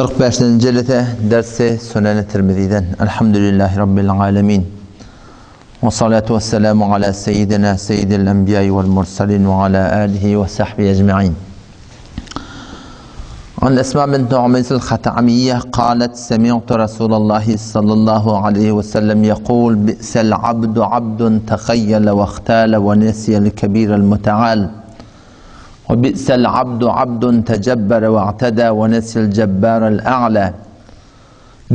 45 jelese dersi Sunan-ı Tirmiziden. Elhamdülillahi Rabbil alemin. Ve salatu ve selamu ala seyyidina seyyidil enbiya vel mursalin ve ala alihi ve sahbihi ecma'in. عن أسماء بنت عميس الختعمية قالت سمعت رسول الله صلى الله عليه وسلم يقول بئس العبد عبد تخيل واختال ونسي الكبير المتعال وبئس العبد عبد تجبر واعتدى ونسي الجبار الأعلى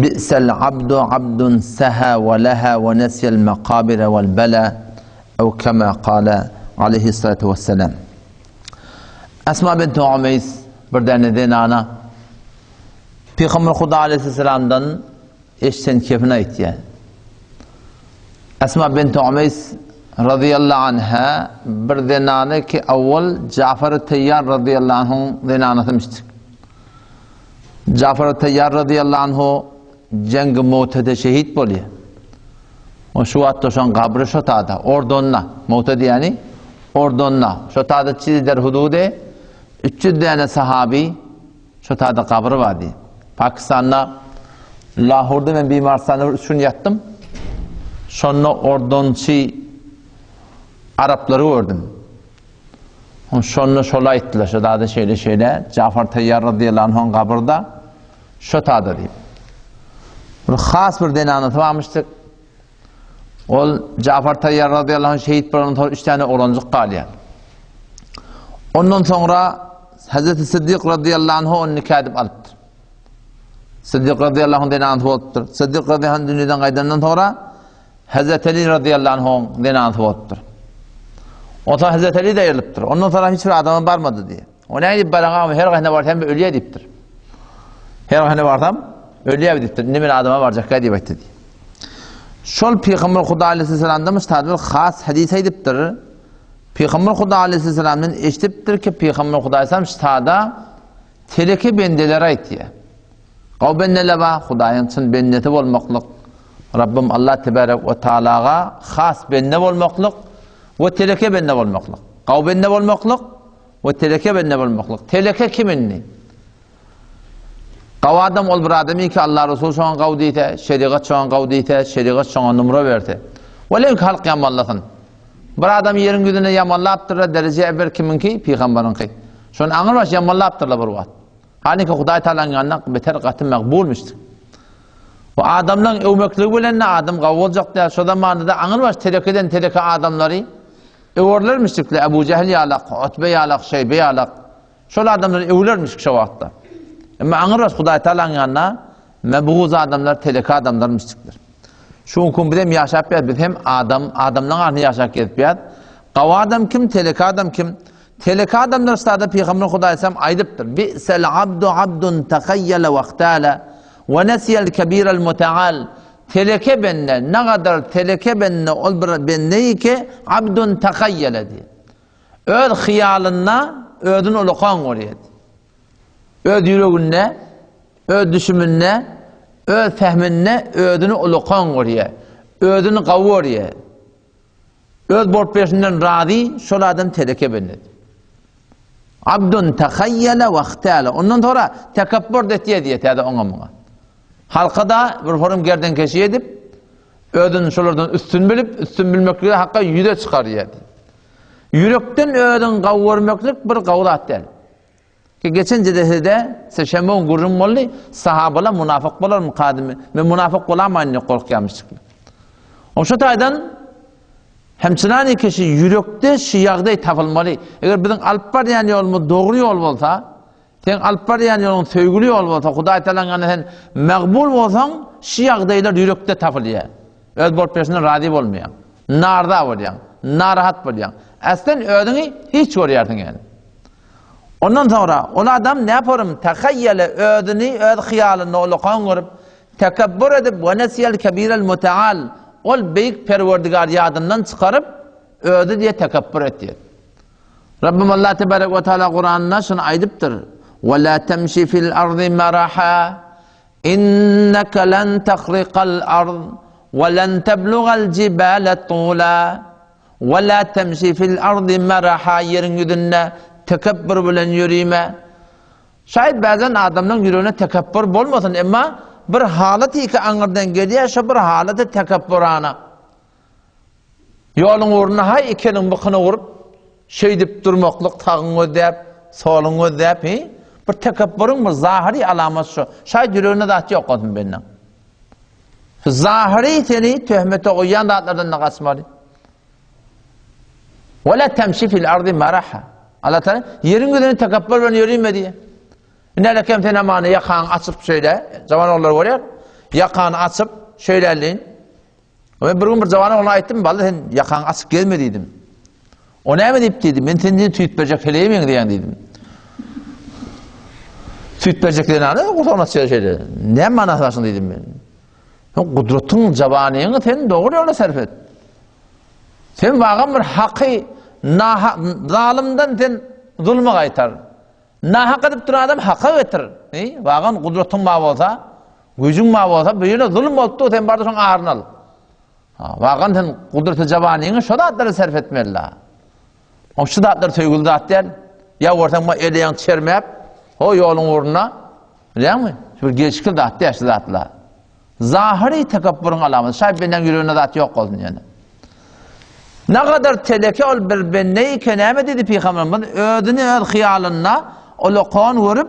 بئس العبد عبد سهى ولها ونسي المقابر والبلى أو كما قال عليه الصلاة والسلام Esma bint Umeýs bir däne zenana Pygamber Huda aleyhisselamdan eşden kepini aýtýar. Esma bint Umeýs radıyallahu anha bir zenany ki awwal Jafar Teýýar radıyallahu anhuň zenanasymyşdyk. Jafar Teýýar radıyallahu anhu Jeňgi Mutede şehit bolýar. O şu wagtda şoň gabry şo tada, Ordonda. Mute diýýäni Ordonda. Şo tada çizider hududy 300 däne sahaby şo tada gabry bar diýip. Pakistanda Lahorda men bimarstanda bir üç gün ýatdym. Şonda ordonçy araplary gördüm. Şonda şol aýtdylar, şo tada şeýle-şeýle, Jafar Taýýar radiyallahu anhuň gabrda Şo tada diýip. Bir has bir zenanasy barmyşdyk. Ol Jafar Taýýar radiyallahu anh şehit bolandan soň üç tane oglanjyk galýar. Ondan soňra Hazreti Siddik radiyallahu anh ony nikah edip alypdyr. Siddik radiyallahu anh zenanasy bolupdyr. Siddik radiyallahu anh dünýeden gaýdandan soňra Hazreti Ali radiyallahu anh zenanasy bolupdyr. Ondan Hazreti Ali de aýrylypdyr. Ondan soňra hiç bir adama barmady diýip. O nädip baraňam her gaýna barsam ölýär diýipdir. Her gaýna barsam ölýär diýipdir. Indi men adama barjakka diýip aýtdy diýip. Şol Pygamber Huda aleyhisselamdan müstadil has hadis aýdypdyr. Pygamber Huda aleyhisselamdan eşidipdir ki Pygamber Huda aleyhisselam ştada teleke bendeler aýtýar. Gaw bendeler bar, Hudaýyň çyn bendesi bolmaklyk, Rabbim Allah tebarek we taalaga has bende bolmaklyk we teleke bende bolmaklyk. Gaw bende bolmaklyk We teleke bende bolmaklyk. Teleke kim indi? Gaw adam ol bir adam ki Allah Resuly şoňa gaw diýse, şerigat şoňa gaw diýse, şerigat şoňa numra berse. Welew ki halk ýamanlasyn. Bir adam ýeriň ýüzünde ýamanlapdyr-da dereje bir kimiňki? Pygambaryňky. Şony aňrybaş ýamanlapdyrlar bir wagt. Haliki Hudaý Tagalaň ýanynda beter gaty magbulmyşdyr. Bu adamlaryň öwmekligi bilen-de adam gawy boljak däl. Şo zamanda-da aňrybaş telekeden teleke adamlary Öwerlermişdikle Ebu Jehil ýalak, Utbe ýalak, Şeýbe ýalak. Şol adamlar öwlermişik şo wagtda. Emma aňyrbaş Hudaý Tagalaň ýanynda mebguz adamlar, teleke adamlarmyşdikler. Şu günki biz hem ýaşap ýaz, biz hem adam, adamlaryň arasynda ýaşap gezip ýaz. Gawy adam kim, teleke adam kim? Teleke adamlar ştada Pygamber Hudaý sallam aýdypdyr. Bi'sel abdu abdun tahayyala we ihtala we nesiyel kebiral mutaal. Teleke bende, nagadar teleke bende ol bir bendeyi ki abdun tahayyele diýip. Öz hyýalynda özüni ulakan görýär. Öz ýüreginde, öz düşüminde, öz fehminde özüni ulakan görýär. Özüni gawy görýär. Öz bolup berşinden razy, şol adam teleke bende. Abdun tahayyele we ihtale. Ondan sonra tekebber etýär diýýär täze oňa muňa. Halka-da bir horum gerdenkeşi edip, özüni şolardan üstün bilip, üstün bilmekligi hakka ýüze çykarýar. Ýürekden özüňi gawy görmeklik bir gawy zat däl. Ki geçen jedesede seşenbe gün gürrüň boldy, sahabalar munafyk bolarmy kadymy? Men munafyk bolamaýyn diýip gorkýarmyşdyklar. O şu taýdan hemçinani kişi ýürekde şu ýagdaý tapylmaly. Eger biziň alyp barýan ýolumyz dogry ýol bolsa, Seň alyp barýan ýoluň söýgüli ýol bolsa, Hudaý Tagalaň ýanynda sen magbul bolsaň, şu ýagdaýlar ýürekde tapylýar. Öz bolup berşinden razy bolmaýaň. Narza bolýaň, narahat bolýaň. Äslen özüňi hiç görýärsiň ýaly. Ondan soňra ol adam näporum tahayyala özüni öz hyýalynda ulakan görüp, tekebbür edip we nesiyel kebirel mutaal ol beýik Perwerdigar ýadyndan çykaryp, özi diýe tekebbür etýär. Rabbim Allah tebarek we taala Kuranda şuny aýdypdyr. Ve la temşi fil ardy maraha inneke len tahrikal ard ve len teblugal jibale tula ve la temşi fil ardy maraha ýeriň ýüzünde tekebbür bilen ýörime. Şaýat bäzen adamlaryň ýüregine tekepbür bolmasyn, emma bir halat iki aňyrdan gelýär, şo bir halaty tekepbürana. Ýoluň ugrunda haý iki eliň bykyny urup, şeýdip durmaklyk sagyň gözläp, soluň gözläp, hi? Bir tekepbüriň bir zahyry alamaty şo. Şaýat ýüreginde zat ýok bolsun benden. Zahyry seni töhmete goýýan zatlardan-da gaçmaly. Ve la temşi fil ardy maraha. Allah Teala ýeriň ýüzüne tekepbür bilen ýörime diýýär. Ine kem sen amany ýakaňy açyp şeýle, jawan ogullar görýär. Ýakany açyp şeýle elin. Men bir gün bir jawan ogluna aýtdym, bally sen ýakaňy açyp gezme diýdim. O näme diýip diýdi, men senden tüýt berjek heleýe meňzeýän diýdim. Tüýt berjek zenany gursagyny açýar şeýle. Näme manasy bar şuň diýdim men. Sen gudratyň, jawanyňy sen dogry ýola sarp et. Sen wagam bir haky naha zalymdan sen zulmy gaýtar. Nahak edip duran adam haka getir. Eý, wagam gudratyň bar bolsa, güýjüň bar bolsa, bu ýerde zulum bolupdy, sen bar-da şoň aryny al. Ha, wagam sen gudraty jawanyňy şo zatlara sarp etmeli. O şu zatlar söýgüli zat däl. Ýa görseň bu eleýaň çermäp, ho ýoluň ugrunda, bilýäňmi? Şu bir gelşikli zat däl şu zatlar. Zahyry tekepburyň alamaty. Şaý bendäň ýüreginde zat ýok bolsun ýöne. Nagadar teleke ol bir bendeýke näme diýdi pygamberimiz? Özüni öz hyýalynda ulakan görüp,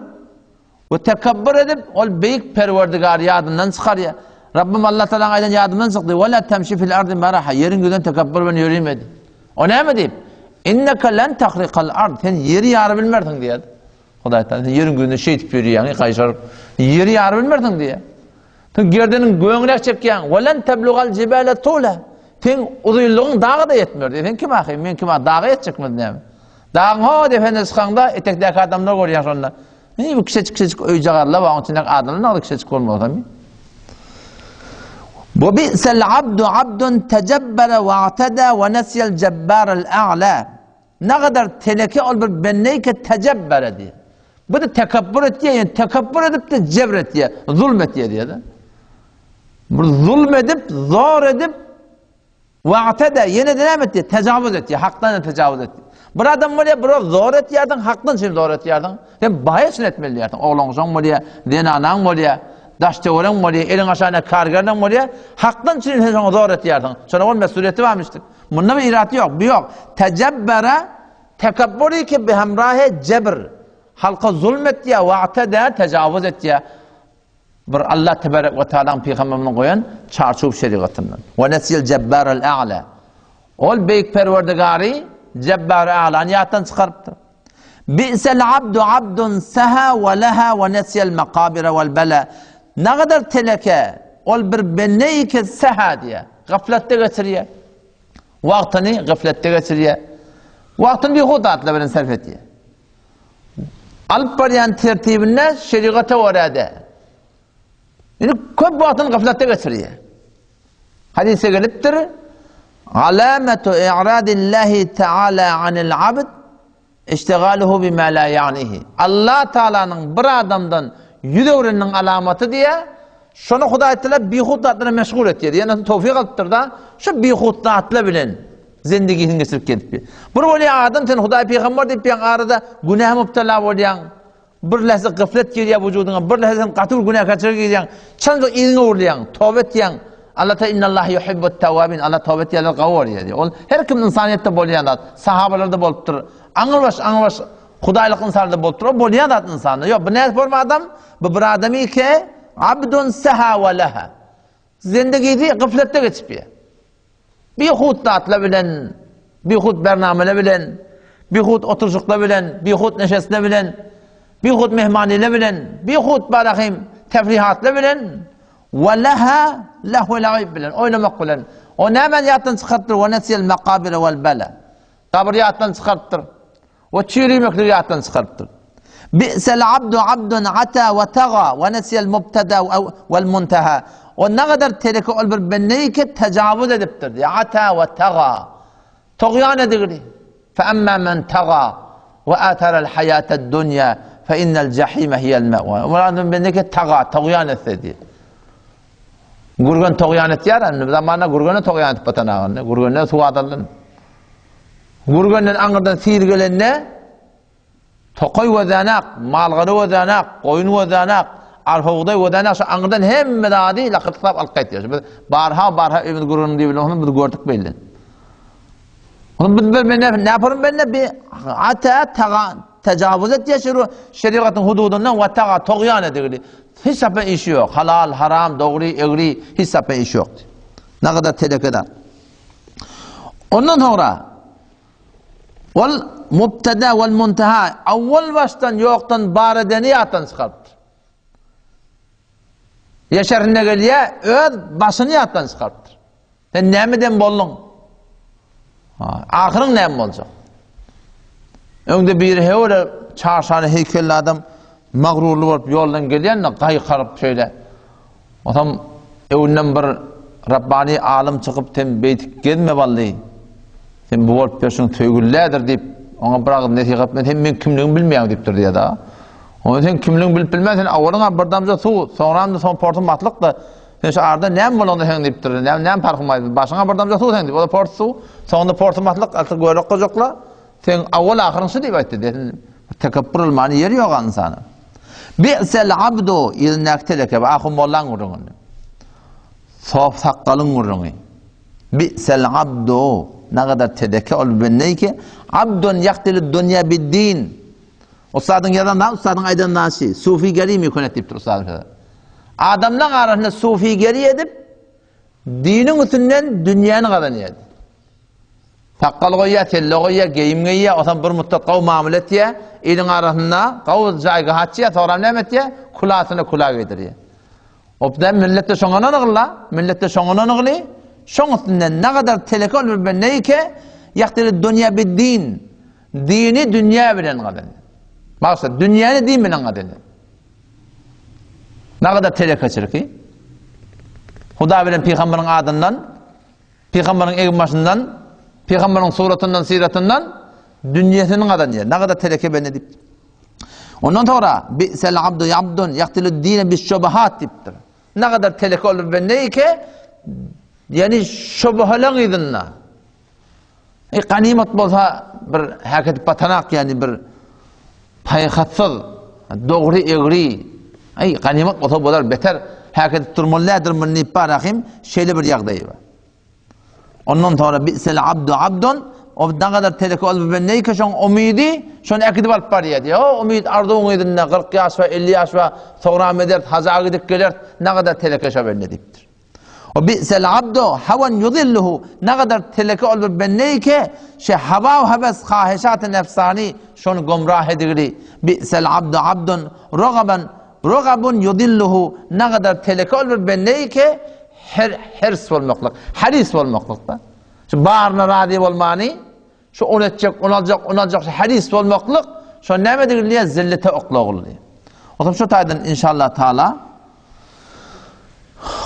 We tekebber edip, ol beýik Perwerdigary ýadyndan çykarýar. Rabbym Allah Tagalaň aýdan ýadymdan çykdy. We la temşi fil ardy maraha. Ýeriň ýüzüne tekebber bilen ýörime diýdi. O näme diýip? Inneke len tahrikal ard. Sen ýeri ýary bilmersiň diýýär. Hudaý Tagala sen ýeriň ýüzüne şeýdip ýörýäň, gaýşaryp. Ýeri ýary bilmersiň diýýär. Sen gerdeniň göňräk çekýäň. We len teblugal jibale tula. Sen uzynlygyň daga-da ýetmer diýýär. Sen kim ahy? Men kim ahy? Daga ýetjekmiz näme? Dagyň ho depesine çykaňda etekdäki adamlar görýäň şonda. Ine bu kiçejik-kiçejik öýjagazlar bar, onuň içindäki adamlar nagda kiçejik bolmasa. Bu bi'sel abdu abdun tejebbere we atada we nesiyel jebbarel a'la. Ne kadar teleke ol bir bendeyke tejebbere diýär. Bu da tekebbür etýär, ýani tekebbür edip de jebr etýär, zulm etýär diýär. Bir zulm edip, zor edip Wagta-da, ýene-de näme etdi? Tejawuz etdi, hakdan tejawuz etdi. Bir adam bolýar, bir zor etýärdiň, hakdan üçin zor etýärdiň. Sen baý üçin etmeli diýýärsiň. Oglan-uşagyň bolýar, zenanaň bolýar, daş-töweregiň bolýar, eliň aşagynda kargerleň bolýar. Hakdan üçin sen şoňa zor etýärsiň. Şonuň ol mesulýeti barmyşdyk. Munda bir iraty ýok, bu ýok. Tejebbere tekebburi ki bihemrahi jebr. Halka zulm etýär, wagta-da tejawuz etýär. Bir Allah tebarek we taalaň pygamberimiziň goýan çarçuw şerigatyndan. We nesiyel jebbarel a'la. Ol beýik Perwerdigary Jebbar A'lany ýatdan çykarypdyr. Bi'sel abdu abdun saha we laha we nesiyel makabira wel bala. Nagadar teleke ol bir bende ki saha diýe. Gaflatda geçirýär. Wagtyny gaflatda geçirýär. Wagtyny bihud zatlar bilen sarf edýär. Alyp barýan tertibinde şerigata görä-de. Indi köp wagtyny gaflatda geçirýär. Hadysda gelipdir, Alametu i'radillahi taala anil abd iştigaluhu bima la ya'nihi. Allah Taalanyň bir adamdan ýüz öwreniniň alamaty diýä, şony Hudaý Taala bihut zatlara meşgul etýär. Ýöne towfik alypdyr-da, şu bihut zatlar bilen Zendigisini geçirip gelipdi. Bir bolýa adam sen Hudaý pygamber diýip ýaň arada günähe mübtela bolýaň. Bir lähze gaflet girýär wujudyňa, bir lähze sen gaty bir günäkärçilige girýäň. Çanjak yzyňa urulýaň, toba etýäň. Allah ta innallaha yuhibbut tawabin. Allah toba etýänleri gawy görýär diýýär. Ol her kim ynsanyýetde bolýan zat. Sahabalarda bolupdyr. Aňrybaş, aňrybaş Hudaýlyk ynsanlarda bolupdyr. O bolýan zat ynsanda. Ýok, bu nädip bolma adam? Bu bir adamy ki abdun saha we laha. Zendigisi gafletde geçipýär. Bihut zatlar bilen, bihut bernameler bilen, bihut oturyşyklar bilen, bihut neşesler bilen, bihut mehmaniler bilen, bihut barahym tefrihatlar bilen we leha lehwe laib bilen oýnamak bilen. O nämäni ýatdan çykarypdyr? We nesiyel makabire wel bela. Gabyry ýatdan çykarypdyr. We çüýrümekligi ýatdan çykarypdyr. Bi'sel abdu abdun ata we taga we nesiyel mubtada wel muntaha. O nagadar teleke ol bir bendeyi ki tejawuz edipdir. Diýär. Ata we taga. Togýan edigini. Fe emma men taga we atara'l hayata'd dunya fe innel jahime hiyel me'wa. O adam bende ki taga, togýan etse diýär. Gürgen togýan etýär, indi zamanda gürgene togýan etip batan agyndy. Gürgenden suw azaldy. Gürgenden aňyrdan sil gelende. Tokaý gözlänak, mal-gara gözlänak, goýun gözlänak, arpa-bugdaý gözlänak, şu aňyrdan hemme zady lakyrtlap alyp gaýtýar. Biz barha-barha öýümiz gurun diýip bilen biz gördük belli. Onuň biz bir men ne yaparım ben ne bir ata taga tecavüz etýär şu şerigatyň hududyndan we taga togýan edigili. Hiç sapa işi ýok. Halal, haram, dogry, egri hiç sapa işi ýok. Ne kadar telekeden. Ondan sonra Ol mubtada wal muntaha awwal başdan ýokdan bar edeni ýatdan çykarypdyr. Ýeşerinde gelýär, öz başyny ýatdan çykarypdyr. Sen nämeden bolduň? Ahyryň näme boljak? Öňde biri hewle çarşany heýkelli adam magrurly bolup ýoldan gelýän-de gaýkaryp şeýle. Otam öňünden bir Rabbani alym çykyp sen beýdip gezme bally. Sen bu bolup ýörşüň söýgülilädir diýip, oňa bir agyz nesihat bilen sen meň kimligimi bilmeýäň diýipdir diýýär-de. Onda sen kimligiňi bilip bilmän sen awalyňa bir damja suw, soňram-da soň porsuň maslyk-da. Sen şu arada näme bolanda sen diýipdir. Näme näme parhyň bar? Başyňa bir damja suw sen diýip. O da pors suw, soňunda porsuň maslyk, asly görek gojakla. Sen awal ahyryň şu diýip aýtdy. Diýsin, tekepbür bolmany ýeri ýok ynsana. Bi'sel abdu ýüzündäki teleke ahun mollaň gürrüňi. Sof sakgalyň gürrüňi. Bi'sel abdu nagadar teleke ol bende ki abdun ýahtilu dunýa bid-din. Ussadyň ýazan zady, ussadyň aýdan zady sufi geri mi könet diýipdir ussadyň. Adamlaryň arasynda sufi geri edip diniň üstünden dünýäni gazanýar. Sakgal goýýar, selle goýýar, geýim geýýär, osam bir mutdat gowy mamla etýär, iliň arasynda gowy jaýga açýar, soňram näme etýär? Kulasyna kula geýdirýär. Opda milletde şoňa ynanygla, milletde şoňa ynanygly, şoň üstünden nagadar teleke ol bir benneýke, ýahtyly dünýä bi din, dini dünýä bilen gazanýar. Maksat dünýäni din bilen gazanýar. Nagadar telekeçilik. Huda bilen pygamberiň adyndan Pygamberiň egin-başyndan, pygamberiň suratyndan, syratyndan dünýesini gazanýar. Nagada teleke bende diýip. Ondan soňra bi'sel abdu yabdun yaqtilu dine bis-şubuhat diýipdir. Nagada teleke ol bende ki, ýani şubuhalaň yzynda. E ganymat bolsa bir häketi batanak ýani bir paýhassyz, dogry egri, aý ganymat bolsa bolar beter häketi durmaly däldir muny diýip barahym şeýle bir ýagdaýy bar. Ondan sonra bi'sel abdu abdun o ne kadar teleke ol ben neýke şoň umydy şony äkidip alyp barýar diýýär. O umyt arzuwyň yzynda 40 ýaş we 50 ýaş we soňra eder haja gidip geler ne kadar teleke şo bende diýipdir. We bi'sel abdu hawan yudilluhu nagadar teleke ol bir benneýke şe hawa we hewes haheşat nefsani şony gomrah edigili bi'sel abdu abdun ragaban ragabun yudilluhu nagadar teleke ol bir benneýke her hirs bolmaklyk haris bolmaklykda şu baryna razy bolmany Şu ony etjek, ony aljak, ony aljak, şu hadis bolmaklyk, şo näme diýilýär? Zillete oklagyldy. Otam şu taýdan inşallah taala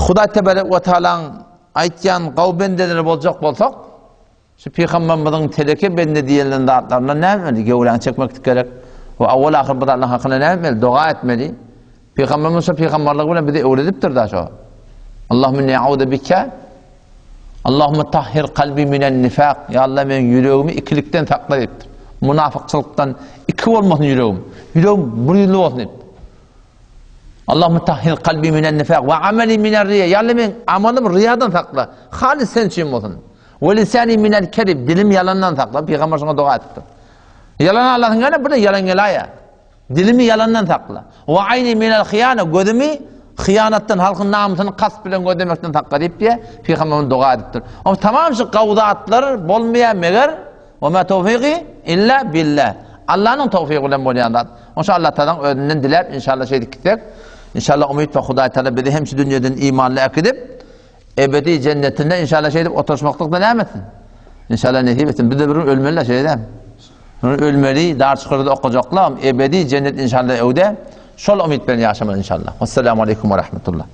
Hudaý tebarek we taalaň aýtýan gaw bendeleri boljak bolsak, şu pygamberimiziň teleke bende diýen zatlaryndan näme etmeli? Gewräňi çekmeklik gerek. We awwal ahyr bu zatlaryň hakynda näme etmeli? Doga etmeli. Pygamberimiz şu pygamberlik bilen bizi öwredipdir da şo. Allahumma inni a'udu bika Allahumma tahhir kalbi minen nifak. Ya Allah meň ýüregimi ikilikden sakla diýipdir. Munafykçylykdan iki bolmasyn ýüregim. Ýüregim bir ýüzli bolsun diýipdir. Allahumma tahhir kalbi minen nifak we amali minen riya. Ya Allah meň amalym riyadan sakla. Halis sen üçin bolsun. We lisani minel kerib. Dilim ýalandan sakla. Pygamber şoňa doga etipdir. Ýalan Allah'ın gene bir ýalan gelaýa. Dilimi ýalandan sakla. Wa aýni minel hyýana, gözümi hyýanatdan, halkyň namysyny kast bilen gözlemekden sakla diýip diýe, Pygamberimiz doga edipdir. O tamam şu gowy zatlar bolmaýar meger we ma tawfiki illa billah. Allanyň tawfygy bilen bolýan zat. Oňa Allah Tagalaň özünden diläp inşallah şeýdip gitsek, inşallah umyt we Hudaý Tagala bizi hem şu dünýeden imanly äkidip, Ebedi jennetinde inşallah şeýdip oturyşmaklyk da näme etsin? İnşallah nesip etsin. Biz de bir gün ölmeli şeýle däl. Ölmeli, dar çykarda okajaklar, ebedi cennet inşallah öwde. Şol umyt bilen ýaşamaly inşallah. Assalamu aleyküm we rahmetullah.